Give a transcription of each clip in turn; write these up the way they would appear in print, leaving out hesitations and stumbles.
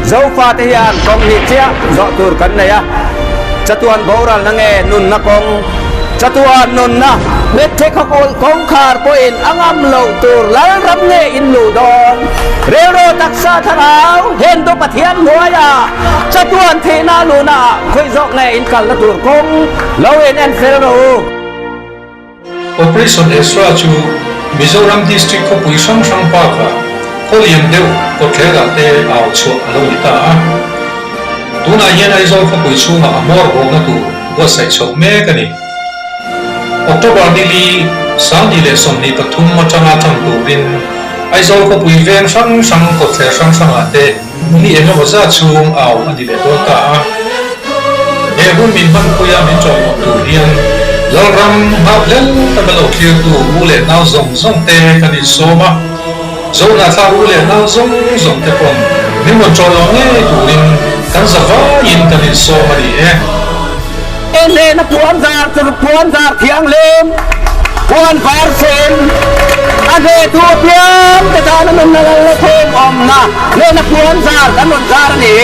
Zofate hian kawng hnih chiah zawh tur kan nei a, chatuan boralna nge nunna kawng? Chatuan nunna mitthi khawkulh kawngkhar pawhin a ngam loh tur Lalram nge in luh dawn? Rilru taksa thlarau Hindu Pathian hnuaia chatuan thihna luhnaah khawi zawk nge in kalna tur kawng lo in en fel rawh u. Operation Ezra chu Mizoram District khawpui hrang hrang bakah khaw lian deuh kawtthlerah te au chhuah a lo ni ta a. Tunah hian Aizawl khawpui chhungah a hmawr bawkna tur buatsaih chhoh mek a ni. October nili 2023 atanga tang turin Aizawl khawpui veng hrang hrang kawtthler hrang hrangah te ni engemaw zat chhung au a ni leh dawn ta a. He hun min hmanpuia min chawimawn tur hian Lalram nghak hlel taka lo thlirtu u leh nau zawng zawng te kan insawm a, Zohnahthlak u leh nau zawng zawng te pawn min rawn chawimawn ngei turin kan za vaiin kan insawm a ni e. Enlehna puan zar chu puan zar thianghlim, puan var sen, a hnehtu apiang te tana nunna lal la thum awmna lehna puan zar kan rawn zar a ni.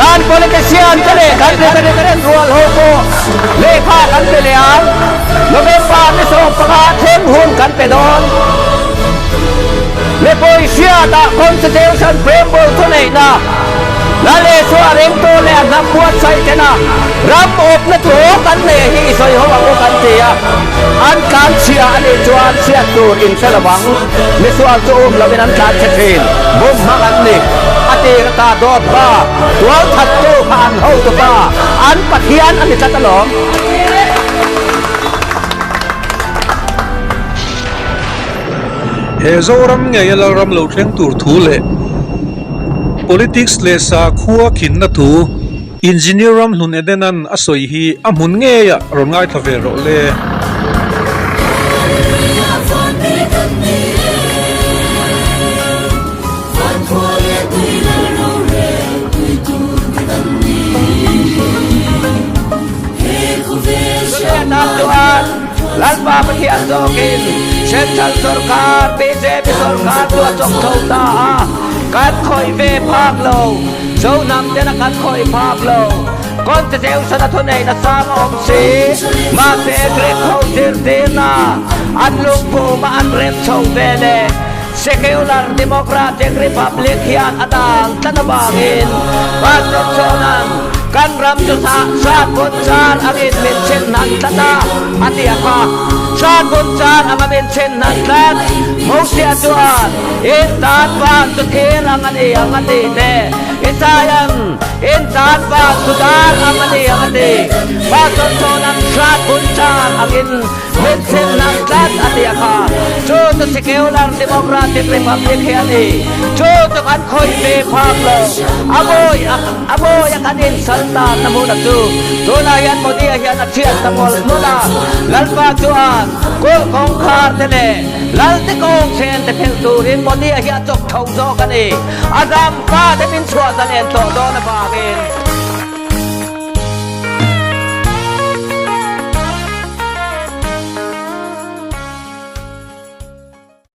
Kan politician te leh kan president rual ho pawh lehkha kan pe leh ang. November ni 15 thleng hun kan pe dawn. Mipui hriatah Constitution preamble thuneihna Lal Isua ringtu leh a hnam buatsaih tena ram awpna thu kan nei hi i sawi ho ang u kan ti a, an tlan chhia a nih chuan chhiat tur in hre lovang, misual chu um lovin an tlan chhe thin, bum hmang an ni, a tir ata dawt pa, tual thattu kha an hotu pa, an Pathian a ni tlat alawm. He Zoram ngeia Lalram lo thleng tur thu leh Politics leh sakhua khinna thu Engineer Ramhlun Edenan a sawi hi a hmun ngeiah rawn ngaithla ve rawh le. Lalpa Pathian zawkin Central sorkar bjp sorkar chu a chawk tho ta a, kan khawih ve phak lo, Zohnam tena kan khawih phak lo, Constitution a thunei nasa a awm si, mahse Greek ho zirtirna an lungphum a an rem chho ve leh Secular Democratic Republic hian a dang tlat avangin Pastor Chawnan kan ram chu sat bun char angin min chhin hnan tlat a, a ti a kha. Sat bun char anga min chhin hnan tlat Mosia chuan in tan van chu thir ang a ni ang a ti te, Isaian in tan van chu dar ang a ni ang a ti. Pastor Chawnan sat bun char angin Min chimnak tlat a ti a kha. Cu cu Secular Democratic Republic hi a ni. Cu cu kan khoi ve phak lo. A mawi a mawi a kan in saltan na hmun a cu. Tunah hian Modi a hian a thiat ta mawlh mawlh a. Lalpa chuan kulh kawngkhar te leh lal te kawng chen te phelh turin Modi a hi a chawk tho zawk a ni. A dam pa te min chhuah zalen tawh dawn avangin.